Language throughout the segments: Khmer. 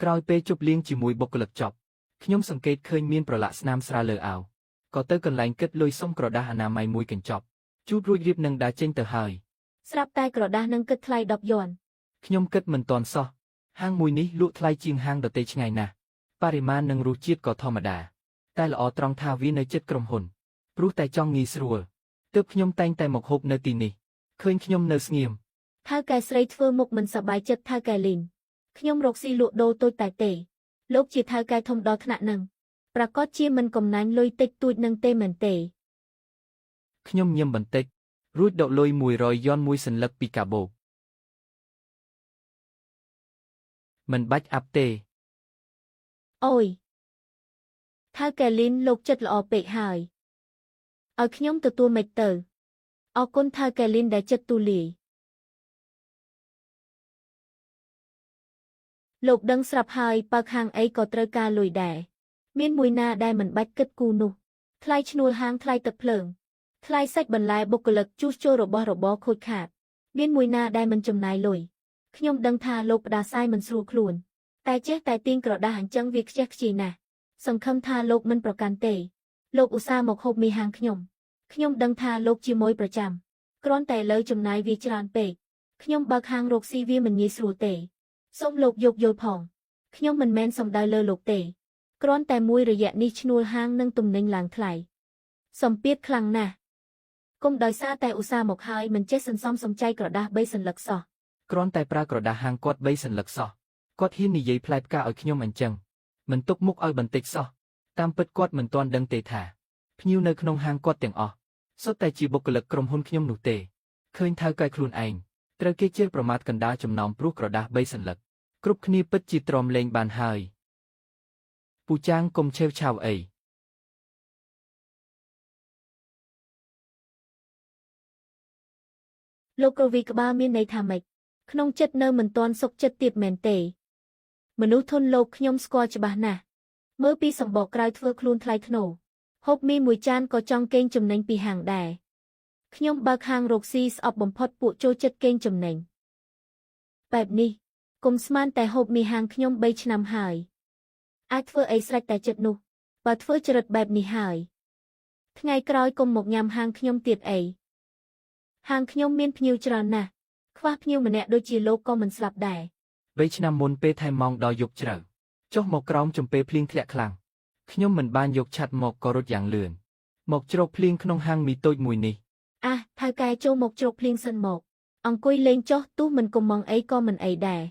ក្រោយពេលជប់លៀងជាមួយបុគ្គលិកចប់ខ្ញុំសង្កេតឃើញមានប្រឡាក់ស្នាមស្រាលលើអាវក៏ទៅកន្លែងគិតលុយសុំក្រដាសអនាម័យមួយកញ្ចប់ជូតរួចរៀបនឹងដើរចេញទៅហើយ ស្រាប់តែក្រដាសនឹងគិតថ្លៃ10យ័ន ខ្ញុំគិតមិនទាន់សោះហាងមួយនេះលក់ថ្លៃជាងហាងដទៃឆ្ងាយណាស់បរិមាណនិងរសជាតិក៏ធម្មតាតែល្អត្រង់ថាវានៅជិតក្រុមហ៊ុនព្រោះតែចង់ងាយស្រួលទើបខ្ញុំតែងតែមកហូបនៅទីនេះឃើញខ្ញុំនៅស្ងៀម ថៅកែស្រីធ្វើមុខមិនសប្បាយចិត្តថៅកែលីនខ្ញុំរកស៊ីលក់ដូរតូចតែទេលោកជាថៅកែធំដល់ថ្នាក់នឹងប្រកាសជាមិនកំណាញ់លុយតិចតួចនឹងទេមែនទេ ខ្ញុំញឹមបន្តិចរួចដកលុយ100យន់មួយសន្លឹកពីកាបូបមិនបាច់អាប់ទេ អូយថៅកែលីនលោកចិត្តល្អពេកហើយឲ្យខ្ញុំទទួលមិនទៅអរគុណថៅកែលីនដែលចិត្តទូលាយលោកដឹងស្រាប់ហើយបើកហាងអីក៏ត្រូវការលុយដែរមានមួយណាដែលមិនបាច់គិតគូរនោះថ្លៃឈ្នួលហាងថ្លៃទឹកភ្លើងថ្លៃសាច់បន្លែបុគ្គលិកជួសជុលរបស់របរខូចខាតមានមួយណាដែលមិនចំណាយលុយខ្ញុំដឹងថាលោកផ្ដាសាយមិនស្រួលខ្លួនតែចេះតែទាញក្រដាសអញ្ចឹងវាខ្ជះខ្ជាយណាស់សង្ឃឹមថាលោកមិនប្រកាន់ទេលោកឧស្សាហ៍មកហូបមីហាងខ្ញុំខ្ញុំដឹងថាលោកជាមួយប្រចាំគ្រាន់តែលើចំណាយវាច្រើនពេកខ្ញុំបើកហាងរកស៊ីវាមិនងាយស្រួលទេសូមលោកយោគយល់ផងខ្ញុំមិនមែនសំដៅលើលោកទេគ្រាន់តែមួយរយៈនេះឈ្នួលហាងនឹងទំនិញឡើងថ្លៃសម្ពាធខ្លាំងណាស់គុំដោយសារតែឧស្សាហ៍មកហើយមិនចេះសន្សំសំចៃក្រដាស3សន្លឹកសោះ គ្រាន់តែប្រើក្រដាសហាងគាត់3សន្លឹកសោះគាត់ហ៊ាននិយាយផ្លែផ្កាឲ្យខ្ញុំអញ្ចឹងមិនទុកមុខឲ្យបន្តិចសោះតាមពិតគាត់មិនទាន់ដឹងទេថាភ្ញៀវនៅក្នុងហាងគាត់ទាំងអស់សុទ្ធតែជាបុគ្គលិកក្រុមហ៊ុនខ្ញុំនោះទេឃើញថៅកែខ្លួនឯងត្រូវគេជេរប្រមាថកណ្ដាលចំណោមព្រោះក្រដាស3សន្លឹកគ្រប់គ្នាពិតជាទ្រាំលេងបានហើយពូចាងកុំឆេវឆាវអី លោកក្រវីក្បាលមានន័យថាម៉េចក្នុងចិត្តនៅមិនទាន់សុខចិត្តទៀតមែនទេមនុស្សធនលោកខ្ញុំស្គាល់ច្បាស់ណាស់មើលពីសម្បកក្រៅធ្វើខ្លួនថ្លៃថ្នូរហូបមីមួយចានក៏ចង់កេងចំណេញពីហាងដែរខ្ញុំបើកហាងរកស៊ីស្អប់បំផុតពួកចូលចិត្តកេងចំណេញបែបនេះគុំស្មានតែហូបមីហាងខ្ញុំ3ឆ្នាំហើយអាចធ្វើអីស្រេចតែចិត្តនោះបើធ្វើចរិតបែបនេះហើយថ្ងៃក្រោយគុំមកញ៉ាំហាងខ្ញុំទៀតអីហាងខ្ញុំមានភ្ញៀវច្រើនណាស់ខ្វះភ្ញៀវម្នាក់ដូចជាលោកក៏មិនស្លាប់ដែរ 3ឆ្នាំមុនពេលថែមម៉ោងដល់យប់ជ្រៅចុះមកក្រោមចំពេលភ្លៀងធ្លាក់ខ្លាំងខ្ញុំមិនបានយកឆ័ត្រមកក៏រត់យ៉ាងលឿនមកជ្រកភ្លៀងក្នុងហាងមីតូចមួយនេះ អាថៅកែចូលមកជ្រកភ្លៀងសិនមកអង្គុយលេងចុះទោះមិនគុំម៉ងអីក៏មិនអីដែរ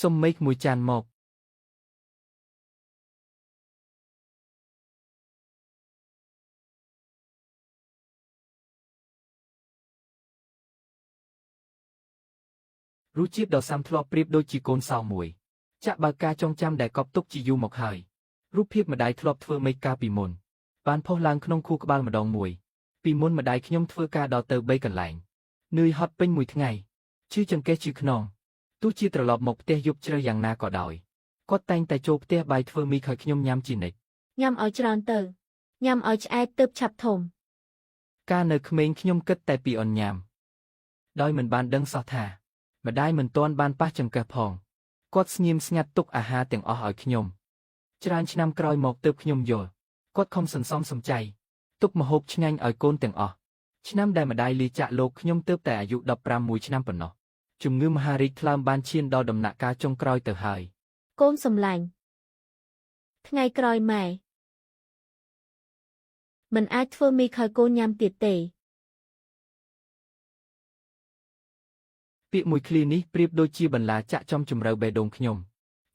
សុំមេឃមួយចានមករសជាតិដ៏សាំធ្លាប់ប្រៀបដូចជាកូនសោមួយចាក់បើការចងចាំដែលកប់ទុកជាយូរមកហើយរូបភាពម្ដាយធ្លាប់ធ្វើមេឃកាលពីមុនបានផុសឡើងក្នុងខួរក្បាលម្ដងមួយពីមុនម្ដាយខ្ញុំធ្វើការដល់ទៅ3កន្លែងនឿយហត់ពេញមួយថ្ងៃឈឺចង្កេះឈឺខ្នងទោះជាត្រឡប់មកផ្ទះយប់ជ្រៅយ៉ាងណាក៏ដោយគាត់តែងតែចូលផ្ទះបាយធ្វើមីខឲ្យខ្ញុំញ៉ាំជានិច្ច ញ៉ាំឲ្យច្រើនទៅញ៉ាំឲ្យឆ្អែតទើបឆាប់ធំ កាលនៅក្មេងខ្ញុំគិតតែពីអនញ៉ាំដោយមិនបានដឹងសោះថាម្ដាយមិនទាន់បានប៉ះចង្កឹះផងគាត់ស្ងៀមស្ងាត់ទុកអាហារទាំងអស់ឲ្យខ្ញុំច្រើនឆ្នាំក្រោយមកទើបខ្ញុំយល់គាត់ខំសន្សំសំចៃទុកម្ហូបឆ្ងាញ់ឲ្យកូនទាំងអស់ឆ្នាំដែលម្ដាយលាចាកលោកខ្ញុំទើបតែអាយុ15មួយឆ្នាំប៉ុណ្ណោះជំងឺមហារីកថ្លើមបានឈានដល់ដំណាក់កាលចុងក្រោយទៅហើយ កូនសំឡាញ់ថ្ងៃក្រោយម៉ែមិនអាចធ្វើមីខឲ្យកូនញ៉ាំទៀតទេ ពាក្យមួយឃ្លានេះប្រៀបដូចជាបន្លាចាក់ចំជម្រៅបេះដូងខ្ញុំ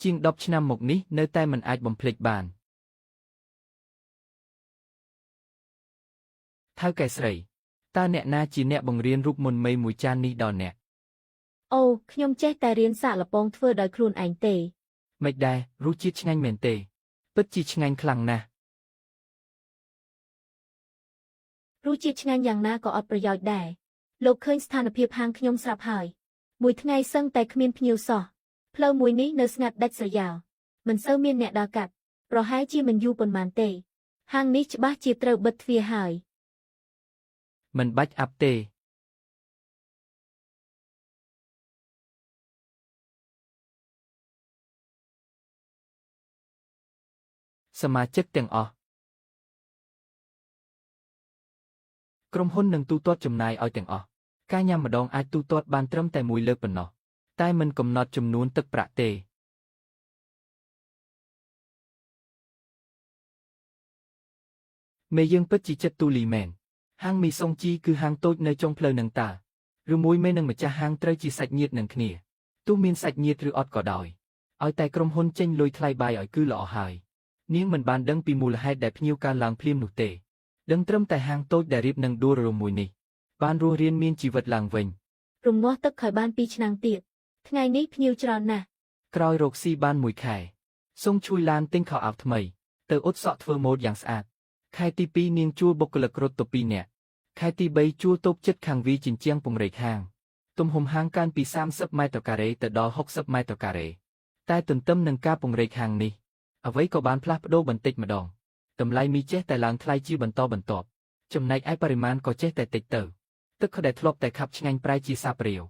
ជាង10ឆ្នាំមកនេះនៅតែមិនអាចបំភ្លេចបានថៅកែស្រីតើអ្នកណាជាអ្នកបង្រៀនរូបមន្តមេមួយចាននេះដល់អ្នក អូខ្ញុំចេះតែរៀនសាកល្បងធ្វើដោយខ្លួនឯងទេ មិនដែររសជាតិឆ្ងាញ់មែនទេពិតជាឆ្ងាញ់ខ្លាំងណាស់ រសជាតិឆ្ងាញ់យ៉ាងណាក៏អត់ប្រយោជន៍ដែរលោកឃើញស្ថានភាពហាងខ្ញុំស្រាប់ហើយមួយថ្ងៃសឹងតែគ្មានភ្ញៀវសោះផ្លូវមួយនេះនៅស្ងាត់ដាច់ស្រយាលមិនសូវមានអ្នកដើរកាត់ប្រហែលជាមិនយូរប៉ុន្មានទេហាងនេះច្បាស់ជាត្រូវបិទទ្វារហើយ មិនបាច់អាប់ទេ សមាជិកទាំងអស់ក្រុមហ៊ុននឹងទូទាត់ចំណាយឲ្យទាំងអស់ការញ៉ាំម្ដងអាចទូទាត់បានត្រឹមតែមួយលើកប៉ុណ្ណោះតែមិនកំណត់ចំនួនទឹកប្រាក់ទេ មេយើងពិតជាចិត្តទូលីមែនហាងមីសុងជីគឺហាងតូចនៅចុងផ្លូវនឹងតើឬមួយមេនឹងម្ចាស់ហាងត្រូវជាសាច់ញាតិនឹងគ្នាទោះមានសាច់ញាតិឬអត់ក៏ដោយឲ្យតែក្រុមហ៊ុនចេញលុយថ្លៃបាយឲ្យគឺល្អហើយនាងមិនបានដឹងពីមូលហេតុដែលភ្ញៀវកើនឡើងភ្លាមនោះទេដឹងត្រឹមតែហាងតូចដែលរៀបនឹងដួលរលំមួយនេះបានរស់រានមានជីវិតឡើងវិញ រំងាស់ទឹកខើបាន2ឆ្នាំទៀតថ្ងៃនេះភ្ញៀវច្រើនណាស់ ក្រោយរកស៊ីបានមួយខែសុងជួយឡានទិញខោអាវថ្មីទៅអ៊ុតសក់ធ្វើម៉ូដយ៉ាងស្អាតខែទី2នាងជួលបុគ្គលិករត់ទៅ2នាក់ខែទី3ជួលតូបចិត្តខាងវីជញ្ជាំងពង្រីកហាងទំហំហាងកើនពី30ម៉ែត្រការ៉េទៅដល់60ម៉ែត្រការ៉េតែទន្ទឹមនឹងការពង្រីកហាងនេះអ្វីក៏បានផ្លាស់ប្ដូរបន្តិចម្ដងតម្លៃមីចេះតែឡើងថ្លៃជាបន្តបន្ទាប់ចំណែកឯបរិមាណក៏ចេះតែតិចទៅទឹកដែលធ្លាប់តែខាប់ឆ្ងាញ់ប្រែជាសាបរាវ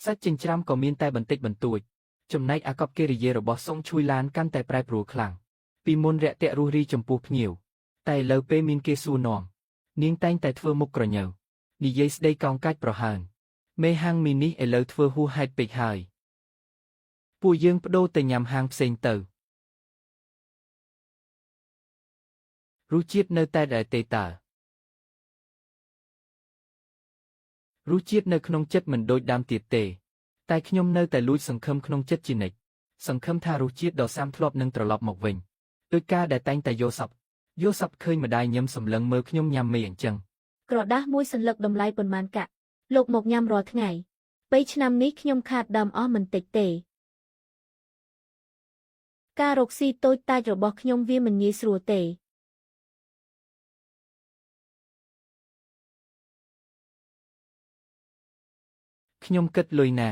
សាច់ចិញ្ច្រាំក៏មានតែបន្តិចបន្តួចចំណែកអាកប្បកិរិយារបស់សុងឈួយឡានកាន់តែប្រែប្រួលខ្លាំងពីមុនរាក់ទាក់រុះរីចំពោះភ្ញៀវតែឥឡូវពេលមានគេសួរនាំនាងតែងតែធ្វើមុខក្រញើនិយាយស្ដីកោងកាច់ប្រហើនមេហាងមីនេះឥឡូវធ្វើហួសហេតុពេកហើយពួកយើងបដូរទៅញ៉ាំហាងផ្សេងទៅរសជាតិនៅតែដែរទេតើរសជាតិនៅក្នុងចិត្តមិនដូចដើមទៀតទេតែខ្ញុំនៅតែលួចសង្ឃឹមក្នុងចិត្តជានិច្ចសង្ឃឹមថារសជាតិដ៏សាមធ្លាប់នឹងត្រឡប់មកវិញដោយការដែលតែងតែយល់សប្តិឃើញម្ដាយញឹមសម្លឹងមើលខ្ញុំញ៉ាំមីអញ្ចឹង ក្រដាសមួយសន្លឹកតម្លៃប៉ុន្មានកាក់លោកមកញ៉ាំរាល់ថ្ងៃបីឆ្នាំនេះខ្ញុំខាតដើមអស់មិនតិចទេការរកស៊ីតូចតាចរបស់ខ្ញុំវាមិនងាយស្រួលទេ ខ្ញុំគិតលុយណា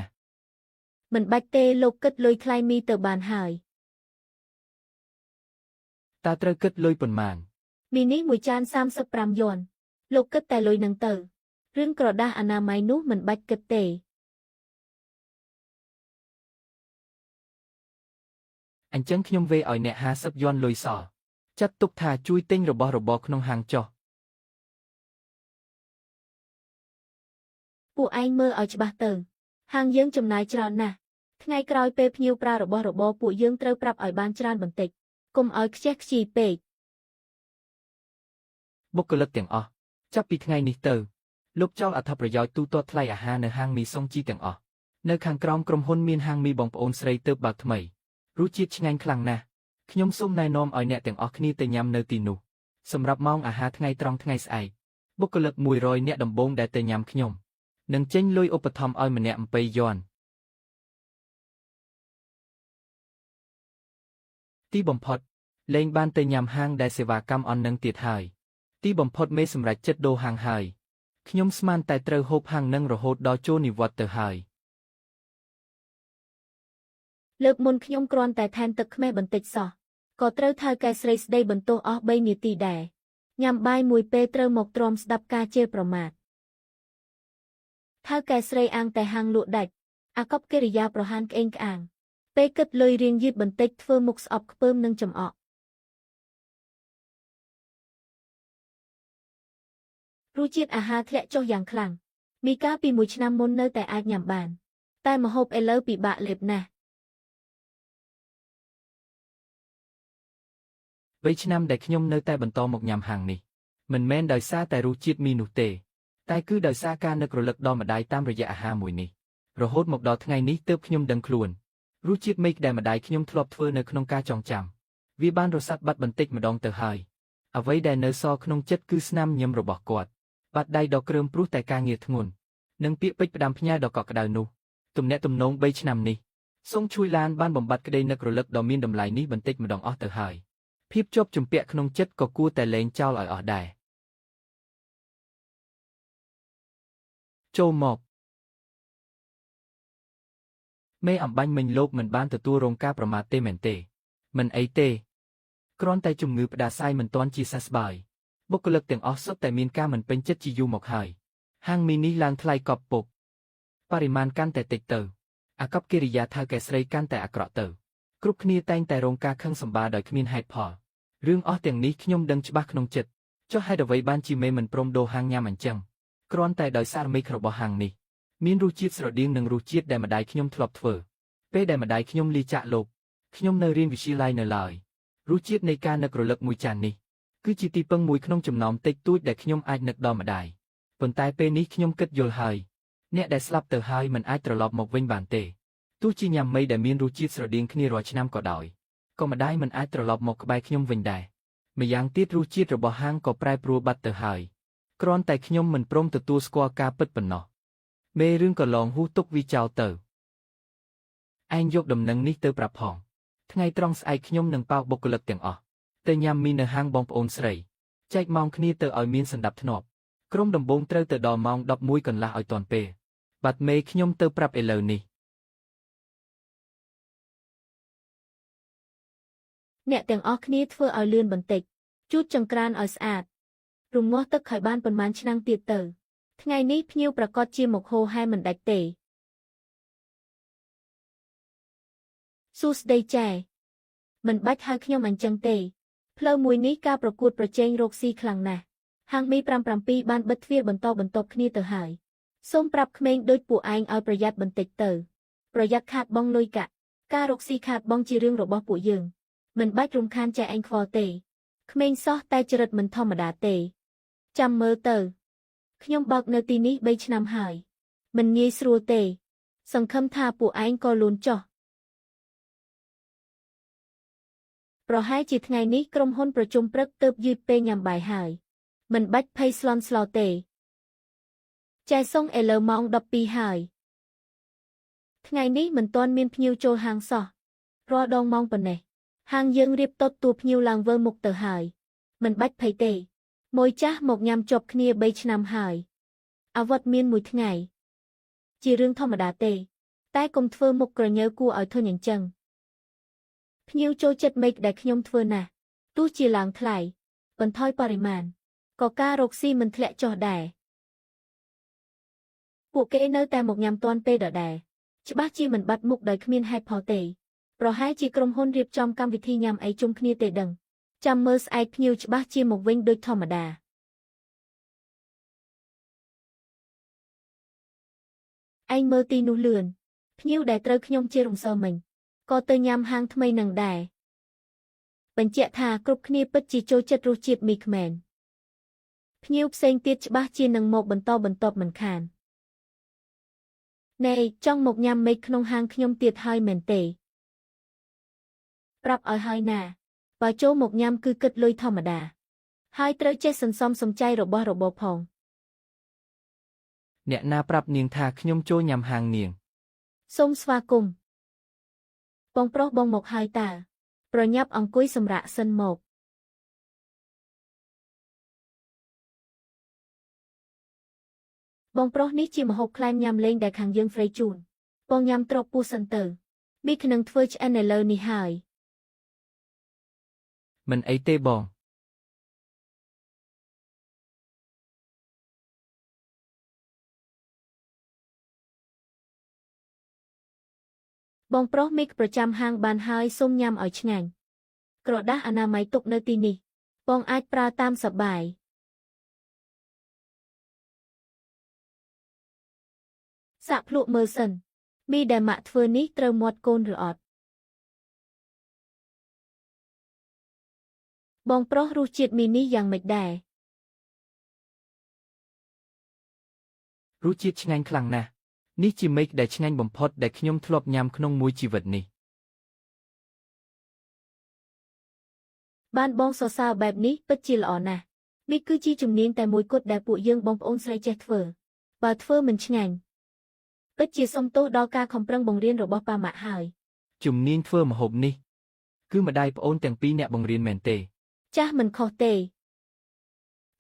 មិនបាច់ទេលោកគិតលុយថ្លៃមីទៅបានហើយ តើត្រូវគិតលុយប៉ុន្មាន មីនេះមួយចាន35យន់លោកគិតតែលុយនឹងទៅរឿងក្រដាសអនាម័យនោះមិនបាច់គិតទេ អញ្ចឹងខ្ញុំវេឲ្យអ្នក50យន់លុយសល់ចាត់ទុកថាជួយទិញរបស់របរក្នុងហាងចុះ ពួកឯងមើលឲ្យច្បាស់ទៅហាងយើងចំណាយច្រើនណាស់ថ្ងៃក្រោយពេលភ្ញៀវប្រើរបស់របរពួកយើងត្រូវប្រាប់ឲ្យបានច្រើនបន្តិចកុំឲ្យខ្ជះខ្ជាយពេក បុគ្គលិកទាំងអស់ចាប់ពីថ្ងៃនេះទៅលោកចោលអត្ថប្រយោជន៍ទូទាត់ថ្លៃអាហារនៅហាងមីសុងជីទាំងអស់នៅខាងក្រោមក្រុមហ៊ុនមានហាងមីបងប្អូនស្រីទើបបើកថ្មីរសជាតិឆ្ងាញ់ខ្លាំងណាស់ខ្ញុំសូមណែនាំឲ្យអ្នកទាំងអស់គ្នាទៅញ៉ាំនៅទីនោះសម្រាប់ម៉ោងអាហារថ្ងៃត្រង់ថ្ងៃស្អែកបុគ្គលិក100នាក់ដំបូងដែលទៅញ៉ាំខ្ញុំនឹងចេញលុយឧបត្ថម្ភឲ្យម្នាក់7យន់ទីបំផុតលែងបានទៅញ៉ាំហាងដែលសេវាកម្មអន់នឹងទៀតហើយទីបំផុតមេសម្រេចចិត្តដូរហាងហើយខ្ញុំស្មានតែត្រូវហូបហាងនឹងរហូតដល់ចូលនិវត្តន៍ទៅហើយ លើកមុនខ្ញុំគ្រាន់តែថែមទឹកខ្មេះបន្តិចសោះក៏ត្រូវថៅកែស្រីស្ដីបន្ទោសអស់3នាទីដែរញ៉ាំបាយមួយពេលត្រូវមកទ្រាំស្ដាប់ការជេរប្រមាថថៅកែស្រីអាងតែហាងលក់ដាច់អាកប្បកិរិយាប្រហានក្អេងក្អាងពេលគិតលុយរៀងយឺតបន្តិចធ្វើមុខស្អប់ខ្ពើមនិងចំអករសជាតិអាហារធ្លាក់ចុះយ៉ាងខ្លាំងមីកាលពីមួយឆ្នាំមុននៅតែអាចញ៉ាំបានតែម្ហូបឥឡូវពិបាកលេបណាស់ 3ឆ្នាំដែលខ្ញុំនៅតែបន្តមកញ៉ាំហាងនេះមិនមែនដោយសារតែរសជាតិមីនោះទេតែគឺដោយសារការនឹករលឹកដល់ម្ដាយតាមរយៈអាហារមួយនេះរហូតមកដល់ថ្ងៃនេះទើបខ្ញុំដឹងខ្លួនរសជាតិមីដែលម្ដាយខ្ញុំធ្លាប់ធ្វើនៅក្នុងការចងចាំវាបានរសាត់បាត់បន្តិចម្ដងទៅហើយអ្វីដែលនៅសល់ក្នុងចិត្តគឺស្នាមញញឹមរបស់គាត់បាត់ដៃដ៏គ្រើមព្រោះតែការងារធ្ងន់និងពាក្យពេចន៍ផ្ដាំផ្ញើដ៏កក់ក្ដៅនោះទំនាក់ទំនង3ឆ្នាំនេះសូមជួយឡានបានបំបត្តិក្តីនឹករលឹកដ៏មានតម្លៃនេះបន្តិចម្ដងអស់ទៅហើយភាពជាប់ជំពាក់ក្នុងចិត្តក៏គួរតែលែងចោលឲ្យអស់ដែរចូលមកមេអំបាញ់មិញលោកមិនបានទទួលរងការប្រមាថទេមែនទេមិនអីទេគ្រាន់តែជំងឺផ្ដាសាយមិនទាន់ជាសះស្បើយបុគ្គលិកទាំងអស់សុទ្ធតែមានការមិនពេញចិត្តជាយូរមកហើយ ហាងមីនេះឡើងថ្លៃកប់ពុកបរិមាណកាន់តែតិចទៅអាកប្បកិរិយាថៅកែស្រីកាន់តែអាក្រក់ទៅគ្រប់គ្នាតែងតែរងការខឹងសម្បារដោយគ្មានហេតុផលរឿងអស់ទាំងនេះខ្ញុំដឹងច្បាស់ក្នុងចិត្តចុះហេតុអ្វីបានជាមេមិនព្រមដូរហាងញ៉ាំអញ្ចឹងគ្រាន់តែដោយសារមេឃរបស់ហាងនេះមានរសជាតិស្រដៀងនឹងរសជាតិដែលម្ដាយខ្ញុំធ្លាប់ធ្វើពេលដែលម្ដាយខ្ញុំលាចាកលោកខ្ញុំនៅរៀនវិទ្យាល័យនៅឡើយរសជាតិនៃការនឹករលឹកមួយចាននេះគឺជាទីពឹងមួយក្នុងចំណោមតិចតួចដែលខ្ញុំអាចនឹកដល់ម្ដាយប៉ុន្តែពេលនេះខ្ញុំគិតយល់ហើយអ្នកដែលស្លាប់ទៅហើយមិនអាចត្រឡប់មកវិញបានទេទោះជាញ៉ាំមីដែលមានរសជាតិស្រដៀងគ្នារាល់ឆ្នាំក៏ដោយក៏ម្ដាយមិនអាចត្រឡប់មកក្បែរខ្ញុំវិញដែរម្យ៉ាងទៀតរសជាតិរបស់ហាងក៏ប្រែប្រួលបាត់ទៅហើយគ្រាន់តែខ្ញុំមិនព្រមទទួលស្គាល់ការពិតប៉ុណ្ណោះមេរឿងក៏ឡងហ៊ូទុកវាចោលទៅឯងយកដំណឹងនេះទៅប្រាប់ផងថ្ងៃត្រង់ស្អែកខ្ញុំនឹងប៉ោកបុគ្គលិកទាំងអស់ទៅញ៉ាំមីនៅហាងបងប្អូនស្រីចែកម៉ោងគ្នាទៅឲ្យមានសន្តាប់ធ្នាប់ក្រុមដំបូងត្រូវទៅដល់ម៉ោង11កន្លះឲ្យទាន់ពេលបាត់មេខ្ញុំទៅប្រាប់ឥឡូវនេះ អ្នកទាំងអស់គ្នាធ្វើឲ្យលឿនបន្តិចជូតចង្ក្រានឲ្យស្អាតរំងាស់ទឹកឲ្យបានប៉ុន្មានឆ្នាំងទៀតទៅថ្ងៃនេះភ្ញៀវប្រាកដជាមកហូហែមិនដាច់ទេសួស្តីចែមិនបាច់ហៅខ្ញុំអញ្ចឹងទេផ្លូវមួយនេះការប្រកួតប្រជែងរកស៊ីខ្លាំងណាស់ហាងមី57បានបិទទ្វារបន្តបន្ទាប់គ្នាទៅហើយសូមប្រាប់ក្មេងដូចពួកឯងឲ្យប្រយ័ត្នបន្តិចទៅប្រយ័ត្នខាតបង់លុយកាក់ការរកស៊ីខាតបង់ជារឿងរបស់ពួកយើងមិនបាច់រំខានចែឯងខ្វល់ទេក្មេងសោះតែចរិតមិនធម្មតាទេចាំមើលទៅខ្ញុំបើកនៅទីនេះ3ឆ្នាំហើយមិនងាយស្រួលទេសង្ឃឹមថាពួកឯងក៏លូនចុះប្រហែលជាថ្ងៃនេះក្រុមហ៊ុនប្រជុំព្រឹកទើបយឺតពេលញ៉ាំបាយហើយមិនបាច់ភ័យស្លន់ស្លោទេចែសុងឥឡូវម៉ោង12ហើយថ្ងៃនេះមិនទាន់មានភ្ញៀវចូលហាងសោះរាល់ដងម៉ោងប៉ុណ្ណេះហាងយើងរៀបតតទួភ្ញៀវឡើងវិលមុខទៅហើយមិនបាច់ភ័យទេមួយចាស់មកញ៉ាំជាប់គ្នា3ឆ្នាំហើយអាវត្តមានមួយថ្ងៃជារឿងធម្មតាទេតែកុំធ្វើមុខក្រញើគួរឲ្យធុញអញ្ចឹងភ្ញៀវចូលចិត្តមេឃដែលខ្ញុំធ្វើណាស់ទោះជាឡើងថ្លៃបន្ថយបរិមាណក៏ការរកស៊ីមិនធ្លាក់ចុះដែរពួកគេនៅតែមកញ៉ាំទាន់ពេលដដែលច្បាស់ជាមិនបាត់មុខដោយគ្មានហេតុផលទេប្រហែលជាក្រុមហ៊ុនរៀបចំកម្មវិធីញ៉ាំអីជុំគ្នាទេដឹងចាំមើលស្អែកភ្ញៀវច្បាស់ជាមកវិញដូចធម្មតាឯងមើលទីនោះលឿនភ្ញៀវដែលត្រូវខ្ញុំជារំសើមិញក៏ទៅញ៉ាំហាងថ្មីនឹងដែរបញ្ជាក់ថាគ្រប់គ្នាពិតជាចូលចិត្តរសជាតិមីក្មែនភ្ញៀវផ្សេងទៀតច្បាស់ជានឹងមកបន្តបន្ទាប់មិនខានណែចង់មកញ៉ាំមេឃក្នុងហាងខ្ញុំទៀតហើយមែនទេប្រាប់ឲ្យហើយណាបើចូលមកញ៉ាំគឺគិតលុយធម្មតាហើយត្រូវចេះសន្សំសំចៃរបស់របរផង អ្នកណាប្រាប់នាងថាខ្ញុំចូលញ៉ាំហាងនាងសូមស្វាគមន៍បងប្រុសបងមកហើយតើប្រញាប់អង្គុយសម្រាកសិនមកបងប្រុសនេះជាម្ហូបក្លែមញ៉ាំលេងដែលខាងយើងហ្វ្រេជូនបងញ៉ាំទ្របពោះសិនទៅមីនឹងធ្វើឆ្អិនឥឡូវនេះហើយ មិនអីទេបង បងប្រុសមីប្រចាំហាងបានហើយសូមញ៉ាំឲ្យឆ្ងាញ់ក្រដាសអនាម័យទុកនៅទីនេះបងអាចប្រើតាមសប្បាយសាក់ភ្លក់មើលសិនមីដែលម៉ាក់ធ្វើនេះត្រូវមាត់កូនឬអត់បងប្រុសរសជាតិមីនេះយ៉ាងម៉េចដែរ រសជាតិឆ្ងាញ់ខ្លាំងណាស់នេះជាមេឃដែលឆ្ងាញ់បំផុតដែលខ្ញុំធ្លាប់ញ៉ាំក្នុងមួយជីវិតនេះ បានបងសរសើរបែបនេះពិតជាល្អណាស់មីគឺជាជំនាញតែមួយគត់ដែលពួកយើងបងប្អូនស្រីចេះធ្វើបើធ្វើមិនឆ្ងាញ់ពិតជាសុំទោសដល់ការខំប្រឹងបង្រៀនរបស់ប៉ាម៉ាក់ហើយ ជំនាញធ្វើម្ហូបនេះគឺម្ដាយប្អូនទាំងពីរអ្នកបង្រៀនមែនទេ ចាស់មិនខុសទេ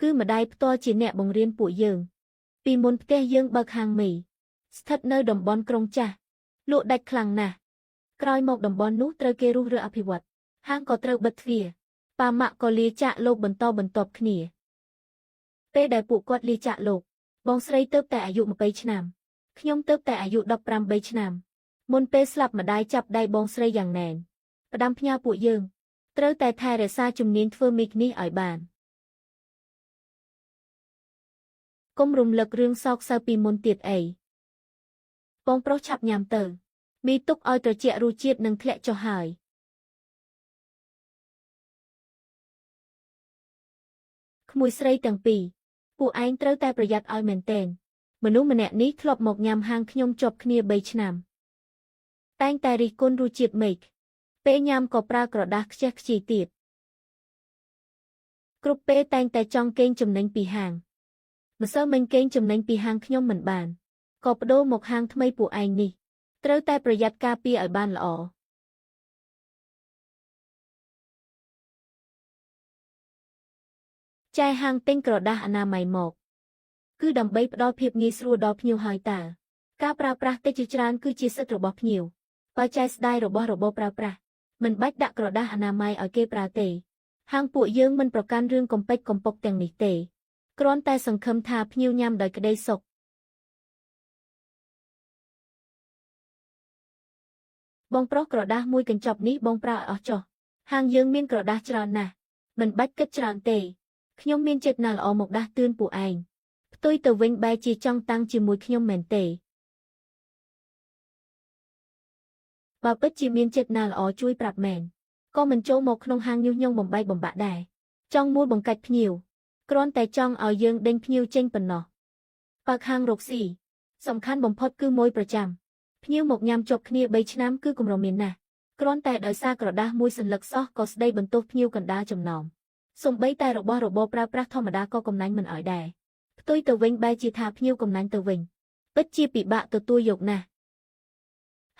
គឺម្ដាយផ្ទាល់ជាអ្នកបង្រៀនពួកយើងពីមុនផ្ទះយើងបើកហាងមីស្ថិតនៅតំបន់ក្រុងចាស់លក់ដាច់ខ្លាំងណាស់ក្រោយមកតំបន់នោះត្រូវគេរុះរើអភិវឌ្ឍហាងក៏ត្រូវបិទទ្វារប៉ាម៉ាក់ក៏លាចាកលោកបន្តបន្ទាប់គ្នាពេលដែលពួកគាត់លាចាកលោក បងស្រីទើបតែអាយុ20ឆ្នាំខ្ញុំទើបតែអាយុ18ឆ្នាំមុនពេលស្លាប់ម្ដាយចាប់ដៃបងស្រីយ៉ាងណែនផ្ដាំផ្ញើពួកយើងត្រូវតែថែរក្សាជំនាញធ្វើមីនេះឲ្យបាន កុំរំលឹករឿងសោកសៅពីមុនទៀតអីបងប្រុសឆាប់ញ៉ាំទៅមីទុកឲ្យត្រជាក់រសជាតិនឹងធ្លាក់ចុះហើយក្មួយស្រីទាំងពីរពួកឯងត្រូវតែប្រយ័ត្នឲ្យមែនទែនមនុស្សម្នាក់នេះធ្លាប់មកញ៉ាំហាងខ្ញុំជាប់គ្នា3ឆ្នាំតែងតែរិះគន់រសជាតិមេឃពេលញ៉ាំក៏ប្រើក្រដាសខ្ជះខ្ជាយទៀតគ្រប់ពេលតែងតែចង់កេងចំណេញពីហាងម្សិលមិញកេងចំណេញពីហាងខ្ញុំមិនបានក៏ប្ដូរមកហាងថ្មីពួកឯងនេះត្រូវតែប្រយ័ត្នការពារឲ្យបានល្អចែហាងទិញក្រដាសអនាម័យមកគឺដើម្បីផ្ដល់ភាពងាយស្រួលដល់ភ្ញៀវហើយតើការប្រើប្រាស់តិចជាច្រើនគឺជាសិទ្ធិរបស់ភ្ញៀវបើចែស្ដាយរបស់របរប្រើប្រាស់មិនបាច់ដាក់ក្រដាសអនាម័យឲ្យគេប្រើទេហាងពួកយើងមិនប្រកាន់រឿងកំពេចកំប៉ុកទាំងនេះទេគ្រាន់តែសង្ឃឹមថាភ្ញៀវញ៉ាំដោយក្តីសុខបងប្រុសក្រដាសមួយកញ្ចប់នេះបងប្រើឲ្យអស់ចុះហាងយើងមានក្រដាសច្រើនណាស់មិនបាច់គិតច្រើនទេខ្ញុំមានចេតនាល្អមកដាស់តឿនពួកឯងផ្ទុយទៅវិញបែរជាចង់តាំងជាមួយខ្ញុំមែនទេបើពិតជាមានចេតនាល្អជួយប្រាប់មែនក៏មិនចូលមកក្នុងហាងញុះញង់បំបែកបំបាក់ដែរចង់មួលបង្កាច់ភ្ញៀវគ្រាន់តែចង់ឲ្យយើងដេញភ្ញៀវចេញប៉ុណ្ណោះបើកហាងរកស៊ីសំខាន់បំផុតគឺមួយប្រចាំភ្ញៀវមកញ៉ាំជាប់គ្នា3ឆ្នាំគឺកម្រមានណាស់គ្រាន់តែដោយសារក្រដាសមួយសន្លឹកសោះក៏ស្ដីបន្ទោសភ្ញៀវកណ្ដាលចំណោមសូម្បីតែរបស់របរប្រើប្រាស់ធម្មតាក៏កំណាញ់មិនឲ្យដែរផ្ទុយទៅវិញបែរជាថាភ្ញៀវកំណាញ់ទៅវិញពិតជាពិបាកទទួលយកណាស់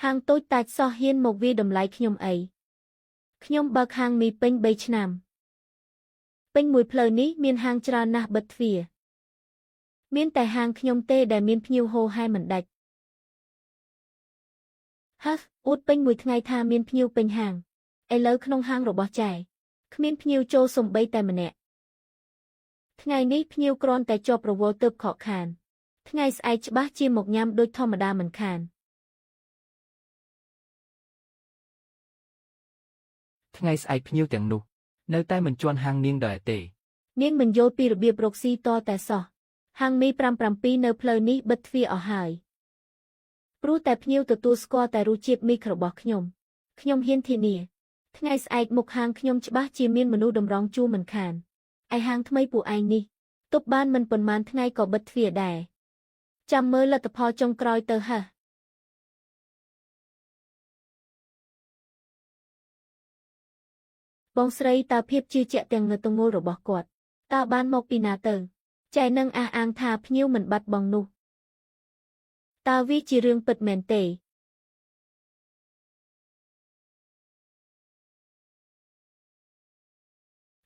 ហាងតូចតាចសោះហ៊ានមកវាតម្លៃខ្ញុំអីខ្ញុំបើកហាងមីពេញ3ឆ្នាំពេញមួយផ្លូវនេះមានហាងច្រើនណាស់បិទទ្វារមានតែហាងខ្ញុំទេដែលមានភ្ញៀវហូរហែមិនដាច់ហឹសអួតពេញមួយថ្ងៃថាមានភ្ញៀវពេញហាងឥឡូវក្នុងហាងរបស់ចែគ្មានភ្ញៀវចូលសំបីតែម្នាក់ថ្ងៃនេះភ្ញៀវគ្រាន់តែជាប់រវល់ទើបខកខានថ្ងៃស្អែកច្បាស់ជាមកញ៉ាំដូចធម្មតាមិនខាន ថ្ងៃស្អែកភ្ញៀវទាំងនោះនៅតែមិនជន់ហាងនាងដែរទេ នាងមិនយល់ពីរបៀបរកស៊ីតតែសោះហាងមី57នៅផ្លូវនេះបិទទ្វារអស់ហើយព្រោះតែភ្ញៀវទទួលស្គាល់តែរសជាតិមីរបស់ខ្ញុំខ្ញុំហ៊ានធានាថ្ងៃស្អែកមុខហាងខ្ញុំច្បាស់ជាមានមនុស្សតម្រង់ជួរមិនខានឯហាងថ្មីពួកឯងនេះទប់បានមិនប៉ុន្មានថ្ងៃក៏បិទទ្វារដែរចាំមើលលទ្ធផលចុងក្រោយទៅហ៎បងស្រីតើភាពជឿជាក់ទាំងងើទងល់របស់គាត់តើបានមកពីណាទៅចែនឹងអះអាងថាភ្ញៀវមិនបាត់បង់នោះតើវាជារឿងពិតមែនទេ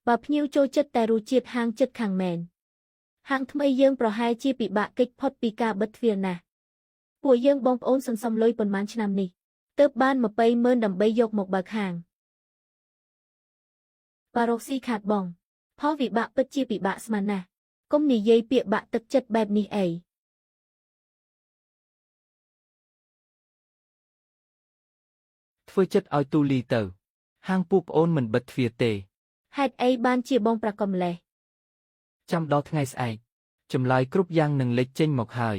បើភ្ញៀវចូលចិត្តតែរសជាតិហាងចិត្តខាងមែនហាងថ្មីយើងប្រហែលជាពិបាកគេចផុតពីការបិទទ្វារណាស់ពួកយើងបងប្អូនសន្សំលុយប៉ុន្មានឆ្នាំនេះទើបបាន20,000ដើម្បីយកមកបើកហាងបារកស៊ីខាតបងផលវិបាកពិតជាពិបាកស្មានណាស់កុំនិយាយពាក្យបាក់ទឹកចិត្តបែបនេះអី ធ្វើចិត្តឲ្យទូលីទៅហាងពួកប្អូនមិនបិទទ្វារទេ ហេតុអីបានជាបងប្រកំលេះ ចាំដល់ថ្ងៃស្អែកចម្លើយគ្រប់យ៉ាងនឹងលេចចេញមកហើយ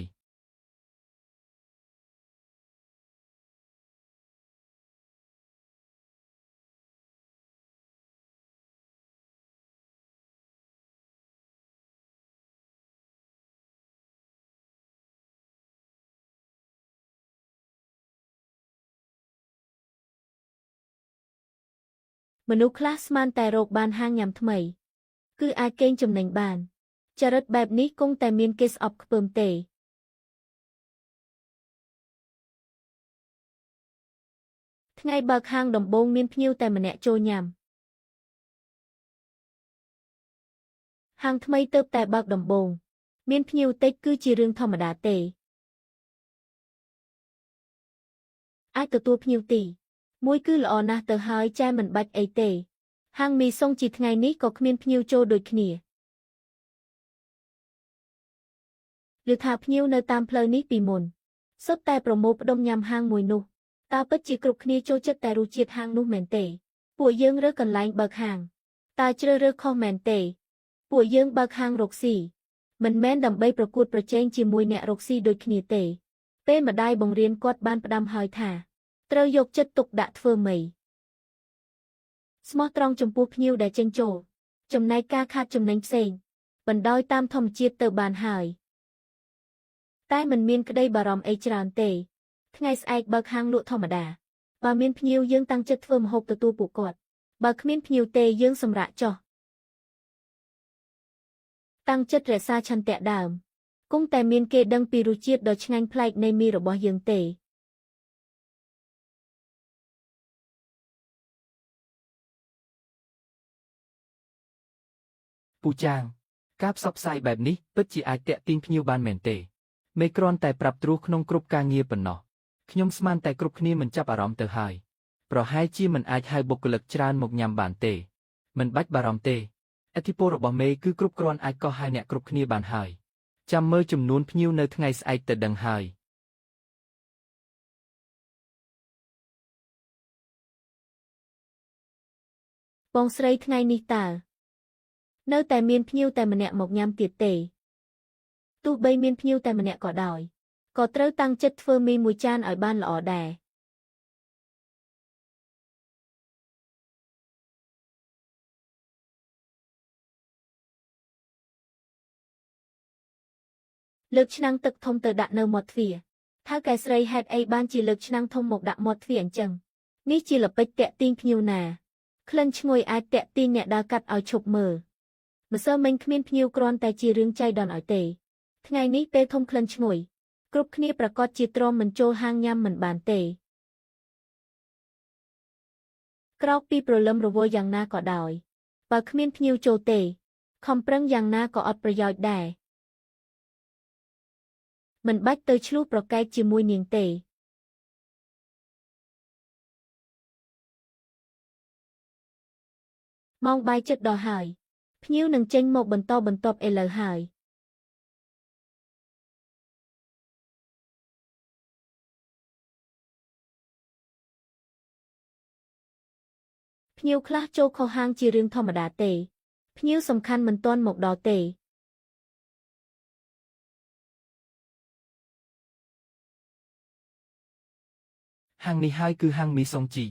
មនុស្សខ្លះស្មានតែរកបានហាងញ៉ាំថ្មីគឺអាចកេងចំណេញបានចរិតបែបនេះគង់តែមានគេស្អប់ខ្ពើមទេថ្ងៃបើកហាងដំបូងមានភ្ញៀវតែម្នាក់ចូលញ៉ាំហាងថ្មីទើបតែបើកដំបូងមានភ្ញៀវតិចគឺជារឿងធម្មតាទេអាចទទួលភ្ញៀវទីមួយគឺល្អណាស់ទៅហើយចែមិនបាច់អីទេហាងមីសុងជាថ្ងៃនេះក៏គ្មានភ្ញៀវចូលដូចគ្នា ឬថាភ្ញៀវនៅតាមផ្លូវនេះពីមុនសុទ្ធតែប្រមូលផ្ដុំញ៉ាំហាងមួយនោះតើពិតជាគ្រប់គ្នាចូលចិត្តតែរសជាតិហាងនោះមែនទេពួកយើងរើសកន្លែងបើកហាងតើជ្រើសរើសខុសមែនទេពួកយើងបើកហាងរកស៊ីមិនមែនដើម្បីប្រកួតប្រជែងជាមួយអ្នករកស៊ីដូចគ្នាទេពេលម្ដាយបង្រៀនគាត់បានផ្ដាំហើយថាត្រូវយកចិត្តទុកដាក់ធ្វើម៉េចស្មោះត្រង់ចំពោះភ្ញៀវដែលចេញចូលចំណែកការខាតចំណេញផ្សេងបណ្ដោយតាមធម្មជាតិទៅបានហើយតែមិនមានក្តីបារម្ភអីច្រើនទេថ្ងៃស្អែកបើកហាងលក់ធម្មតាបើមានភ្ញៀវយើងតាំងចិត្តធ្វើម្ហូបទទួលពួកគាត់បើគ្មានភ្ញៀវទេយើងសម្រាកចុះតាំងចិត្តរក្សាឆន្ទៈដើមគង់តែមានគេដឹងពីរសជាតិដ៏ឆ្ងាញ់ប្លែកនៃមីរបស់យើងទេ ពូចាងការផ្សព្វផ្សាយបែបនេះពិតជាអាចទាក់ទាញភ្ញៀវបានមែនទេមេគ្រាន់តែប្រាប់ទ្រោះក្នុងគ្រប់ការងារប៉ុណ្ណោះខ្ញុំស្មានតែគ្រប់គ្នាមិនចាប់អារម្មណ៍ទៅហើយប្រហែលជាមិនអាចហៅបុគ្គលិកច្រើនមកញ៉ាំបានទេមិនបាច់បារម្ភទេឥទ្ធិពលរបស់មេគឺគ្រប់គ្រាន់អាចកោះហៅអ្នកគ្រប់គ្នាបានហើយចាំមើលចំនួនភ្ញៀវនៅថ្ងៃស្អែកទៅដឹងហើយ បងស្រីថ្ងៃនេះតើនៅតែមានភ្ញៀវតែម្នាក់មកញ៉ាំទៀតទេទោះបីមានភ្ញៀវតែម្នាក់ក៏ដោយក៏ត្រូវតាំងចិត្តធ្វើមីមួយចានឲ្យបានល្អដែរលើកឆ្នាំងទឹកធំទៅដាក់នៅមាត់ទ្វារថៅកែស្រីហេតុអីបានជាលើកឆ្នាំងធំមកដាក់មាត់ទ្វារអញ្ចឹងនេះជាល្បិចទាក់ទាញភ្ញៀវណាក្លិនឈ្ងុយអាចទាក់ទាញអ្នកដើរកាត់ឲ្យឈប់មើលម្សិលមិញគ្មានភ្ញៀវគ្រាន់តែជារឿងចៃដន្យឲ្យទេថ្ងៃនេះពេលធំក្លិនឈ្ងុយគ្រប់គ្នាប្រកាសជាទ្រាំមិនចូលហាងញ៉ាំមិនបានទេក្រោកពីព្រលឹមរវល់យ៉ាងណាក៏ដោយបើគ្មានភ្ញៀវចូលទេខំប្រឹងយ៉ាងណាក៏អត់ប្រយោជន៍ដែរមិនបាច់ទៅឈ្លោះប្រកែកជាមួយនាងទេម៉ោងបាយជិតដល់ហើយភ្ញៀវនឹងចេញមកបន្តបន្ទាប់ឥឡូវហើយភ្ញៀវខ្លះចូលខុសហាងជារឿងធម្មតាទេភ្ញៀវសំខាន់មិនទាន់មកដល់ទេ ហាងនេះហើយគឺហាងមីសុងជី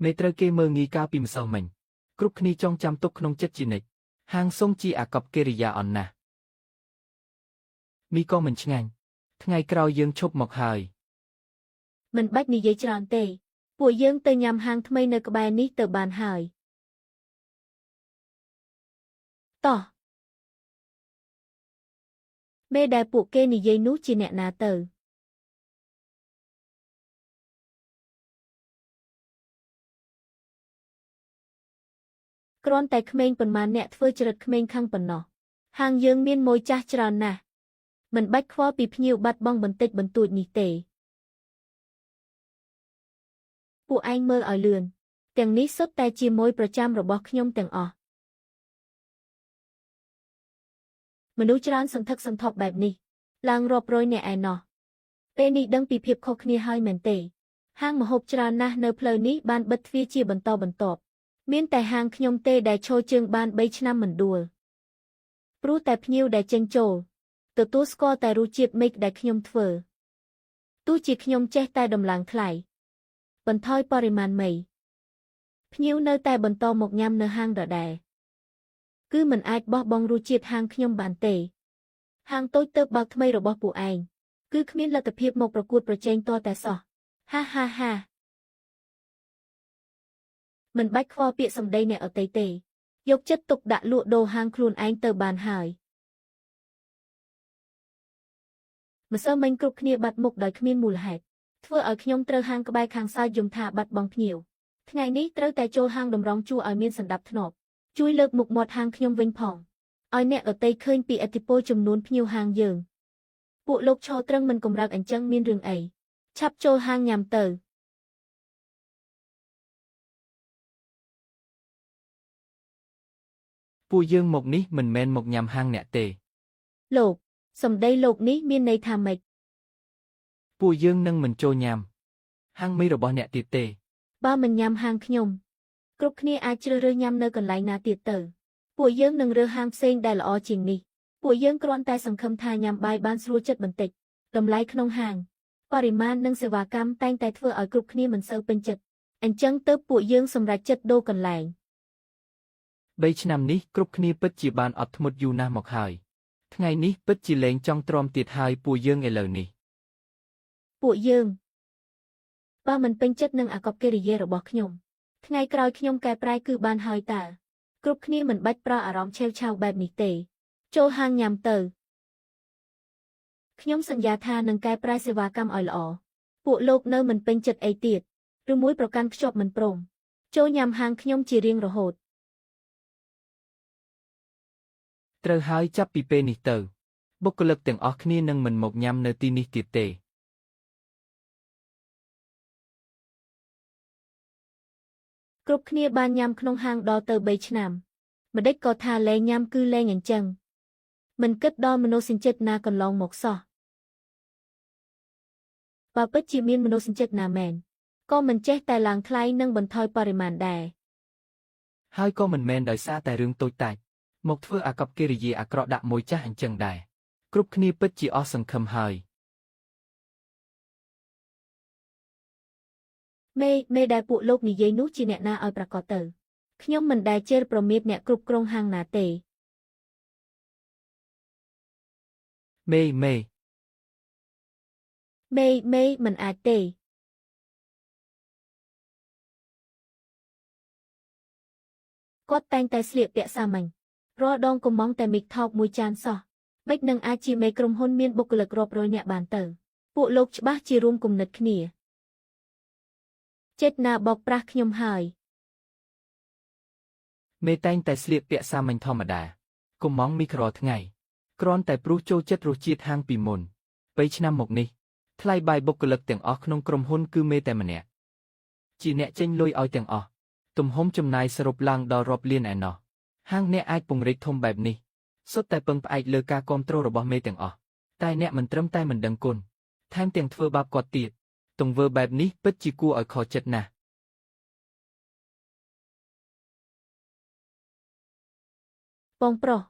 មេត្រូវគេមើលងាយកាលពីម្សិលមិញគ្រប់គ្នាចងចាំទុកក្នុងចិត្តជានិច្ចហាងសុងជីអាកប្បកិរិយាអន់ណាស់មីក៏មិនឆ្ងាញ់ថ្ងៃក្រោយយើងឈប់មកហើយ មិនបាច់និយាយច្រើនទេពួកយើងទៅញ៉ាំហាងថ្មីនៅក្បែរនេះទៅបានហើយតោះមេដែលពួកគេនិយាយនោះជាអ្នកណាទៅគ្រាន់តែក្មេងប៉ុន្មានអ្នកធ្វើចរិតក្មេងខឹងប៉ុណ្ណោះហាងយើងមានម៉ួយចាស់ច្រើនណាស់មិនបាច់ខ្វល់ពីភ្ញៀវបាត់បង់បន្តិចបន្តួចនេះទេពួកឯងមើលឲ្យលឿនទាំងនេះសុទ្ធតែជាម៉ួយប្រចាំរបស់ខ្ញុំទាំងអស់មនុស្សច្រើនសន្ធឹកសន្ធាប់បែបនេះឡើងរាប់រយនាក់ឯណោះពេលនេះដឹងពីភាពខុសគ្នាហើយមែនទេហាងម្ហូបច្រើនណាស់នៅផ្លូវនេះបានបិទទ្វារជាបន្តបន្ទាប់មានតែហាងខ្ញុំទេដែលឈរជើងបាន3ឆ្នាំមិនដួលព្រោះតែភ្ញៀវដែលចេញចូលទទួលស្គាល់តែរសជាតិមីដែលខ្ញុំធ្វើទោះជាខ្ញុំចេះតែដំឡើងថ្លៃបន្ថយបរិមាណមីភ្ញៀវនៅតែបន្តមកញ៉ាំនៅហាងដដែលគឺមិនអាចបោះបង់រសជាតិហាងខ្ញុំបានទេហាងតូចទៅបើកថ្មីរបស់ពួកឯងគឺគ្មានលទ្ធភាពមកប្រកួតប្រជែងតតែសោះហាហាហាមិនបាច់ខ្វល់ពាក្យសម្ដីអ្នកអតីទេយកចិត្តទុកដាក់លក់ដូរហាងខ្លួនឯងទៅបានហើយម្សិលមិញគ្រប់គ្នាបាត់មុខដោយគ្មានមូលហេតុធ្វើឲ្យខ្ញុំត្រូវហាងក្បែរខាងសើចយំថាបាត់បង់ភ្ញៀវថ្ងៃនេះត្រូវតែចូលហាងតម្រង់ជួរឲ្យមានសណ្ដាប់ធ្នាប់ជួយលើកមុខមាត់ហាងខ្ញុំវិញផងឲ្យអ្នកដទៃឃើញពីឥទ្ធិពលចំនួនភ្ញៀវហាងយើងពួកលោកឈរត្រឹងមិនកម្រើកអញ្ចឹងមានរឿងអីឆាប់ចូលហាងញ៉ាំទៅ ពួកយើងមកនេះមិនមែនមកញ៉ាំហាងអ្នកទេ លោក សម្ដីលោកនេះមានន័យថាម៉េច ពួកយើងនឹងមិនចូលញ៉ាំហាងមីរបស់អ្នកទៀតទេ បើមិនញ៉ាំហាងខ្ញុំគ្រប់គ្នាអាចជ្រើសរើសញ៉ាំនៅកន្លែងណាទៀតទៅពួកយើងនឹងរើសហាងផ្សេងដែលល្អជាងនេះពួកយើងគ្រាន់តែសង្ឃឹមថាញ៉ាំបាយបានស្រួលចិត្តបន្តិចតម្លៃក្នុងហាងបរិមាណនិងសេវាកម្មតែងតែធ្វើឲ្យគ្រប់គ្នាមិនសូវពេញចិត្តអញ្ចឹងទើបពួកយើងសម្រេចចិត្តដូរកន្លែង 3ឆ្នាំនេះគ្រប់គ្នាពិតជាបានអត់ធ្មត់យូរណាស់មកហើយថ្ងៃនេះពិតជាលែងចង់ទ្រាំទៀតហើយពួកយើងឥឡូវនេះ ពួកយើងបើមិនពេញចិត្តនឹងអាកប្បកិរិយារបស់ខ្ញុំថ្ងៃក្រោយខ្ញុំកែប្រែគឺបានហើយតើគ្រប់គ្នាមិនបាច់ប្រើអារម្មណ៍ឆេវឆាវបែបនេះទេចូលហាងញ៉ាំទៅខ្ញុំសន្យាថានឹងកែប្រែសេវាកម្មឲ្យល្អពួកលោកនៅមិនពេញចិត្តអីទៀតឬមួយប្រកាន់ខ្ជាប់មិនព្រមចូលញ៉ាំហាងខ្ញុំជារៀងរហូត ត្រូវហើយចាប់ពីពេលនេះទៅបុគ្គលិកទាំងអស់គ្នានឹងមិនមកញ៉ាំនៅទីនេះទៀតទេ គ្រប់គ្នាបានញ៉ាំក្នុងហាងដល់ទៅ3ឆ្នាំម្ដេចក៏ថាលែងញ៉ាំគឺលែងអញ្ចឹងមិនគិតដល់មនោសញ្ចេតនាកន្លងមកសោះបើពិតជាមានមនោសញ្ចេតនាមែនក៏មិនចេះតែឡើងថ្លៃនិងបន្ថយបរិមាណដែរ ហើយក៏មិនមែនដោយសារតែរឿងតូចតាចមកធ្វើអាកប្បកិរិយាអាក្រក់ដាក់មួយចាស់អញ្ចឹងដែរគ្រប់គ្នាពិតជាអស់សង្ឃឹមហើយ មេមេដែលពួកលោកនិយាយនោះជាអ្នកណាឲ្យប្រកាសទៅខ្ញុំមិនដែលជេរប្រមាថអ្នកគ្រប់គ្រងហាងណាទេ មេមេ មេមេមិនអាចទេគាត់តែងតែស្លៀកពាក់សាមញ្ញរាល់ដងកំងតែមីកថោកមួយចានសោះបិចនឹងអាចជាមេក្រុមហ៊ុនមានបុគ្គលិករាប់រយនាក់បានទៅពួកលោកច្បាស់ជារួមគំនិតគ្នាចេតនាបោកប្រាស់ខ្ញុំហើយ មេតែងតែស្លៀកពាក់សាមញ្ញធម្មតាកុំម៉ងមីក្រូថ្ងៃគ្រាន់តែព្រោះចូលចិត្តរសជាតិហាងពីមុន3ឆ្នាំមកនេះថ្លៃបាយបុគ្គលិកទាំងអស់ក្នុងក្រុមហ៊ុនគឺមេតែម្នាក់ជាអ្នកចេញលុយឲ្យទាំងអស់ទំហំចំណាយសរុបឡើងដល់រាប់លានឯណោះហាងអ្នកអាចពង្រីកធំបែបនេះសុទ្ធតែពឹងផ្អែកលើការគាំទ្ររបស់មេទាំងអស់តែអ្នកមិនត្រឹមតែមិនដឹងគុណថែមទាំងធ្វើបាបគាត់ទៀតទង្វើបែបនេះពិតជាគួរឲ្យខកចិត្តណាស់ បងប្រុស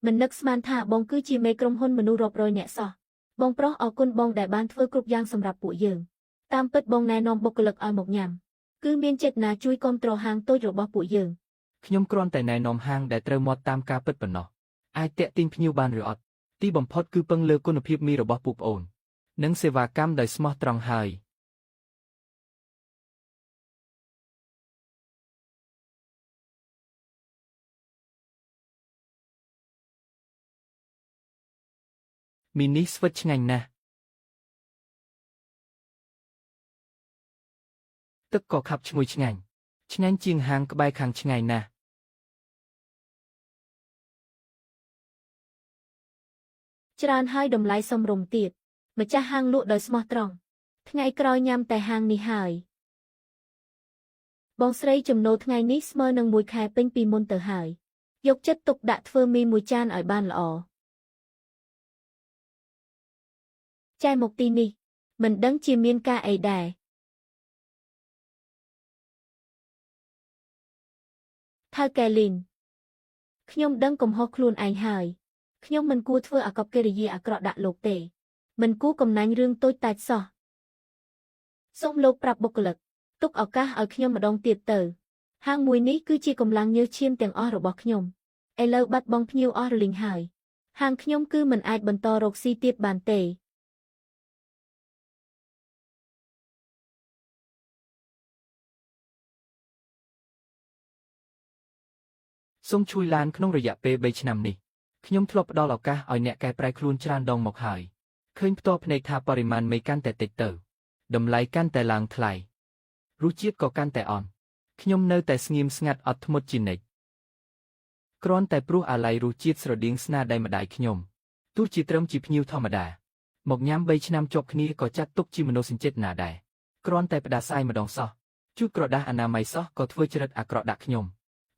មិននឹកស្មានថាបងគឺជាមេក្រុមហ៊ុនមនុស្សរាប់រយនាក់សោះបងប្រុសអរគុណបងដែលបានធ្វើគ្រប់យ៉ាងសម្រាប់ពួកយើងតាមពិតបងណែនាំបុគ្គលិកឲ្យមកញ៉ាំគឺមានចេតនាជួយគាំទ្រហាងតូចរបស់ពួកយើង ខ្ញុំគ្រាន់តែណែនាំហាងដែលត្រូវមាត់តាមការពិតប៉ុណ្ណោះអាចតាក់ទាញភ្ញៀវបានឬអត់ទីបំផុតគឺពឹងលើគុណភាពមីរបស់ពួកប្អូននិងសេវាកម្មដោយស្មោះត្រង់ហើយមីនេះស្វិតឆ្ងាញ់ណាស់ទឹកក៏ខាប់ឈ្ងុយឆ្ងាញ់ឆ្ងាញ់ជាងហាងក្បែរខាងឆ្ងាយណាស់ ច្រើនហើយតម្លៃសមរម្យទៀតម្ចាស់ហាងលក់ដោយស្មោះត្រង់ថ្ងៃក្រោយញ៉ាំតែហាងនេះហើយបងស្រីចំណូលថ្ងៃនេះស្មើនឹងមួយខែពេញពីមុនទៅហើយយកចិត្តទុកដាក់ធ្វើមីមួយចានឲ្យបានល្អចែមកទីនេះមិនដឹងជាមានការអីដែរថៅកែលីនខ្ញុំដឹងកំហុសខ្លួនឯងហើយខ្ញុំមិនគួរធ្វើអាកប្បកិរិយាអាក្រក់ដាក់លោកទេមិនគួរកំណាញ់រឿងតូចតាចសោះសូមលោកប្រាប់បុគ្គលិកទុកឱកាសឲ្យខ្ញុំម្ដងទៀតទៅហាងមួយនេះគឺជាកម្លាំងញើសឈាមទាំងអស់របស់ខ្ញុំឥឡូវបាត់បង់ភ្ញៀវអស់រលីងហើយហាងខ្ញុំគឺមិនអាចបន្តរកស៊ីទៀតបានទេ សូមជួយឡានក្នុងរយៈពេល3ឆ្នាំនេះខ្ញុំធ្លាប់ផ្ដល់ឱកាសឲ្យអ្នកកែប្រែខ្លួនច្រើនដងមកហើយឃើញផ្ទាល់ភ្នែកថាបរិមាណមេកាន់តែតិចទៅតម្លៃកាន់តែឡើងថ្លៃរសជាតិក៏កាន់តែអន់ខ្ញុំនៅតែស្ងៀមស្ងាត់អត់ធ្មត់ជានិច្ចគ្រាន់តែព្រោះអាល័យរសជាតិស្រដៀងស្នាដៃម្ដាយខ្ញុំទោះជាត្រឹមជាភ្ញៀវធម្មតាមកញ៉ាំ3ឆ្នាំជាប់គ្នាក៏ចាត់ទុកជាមនោសញ្ចេតនាដែរគ្រាន់តែផ្ដាសាយម្ដងសោះជូតក្រដាសអនាម័យសោះក៏ធ្វើចរិតអាក្រក់ដាក់ខ្ញុំ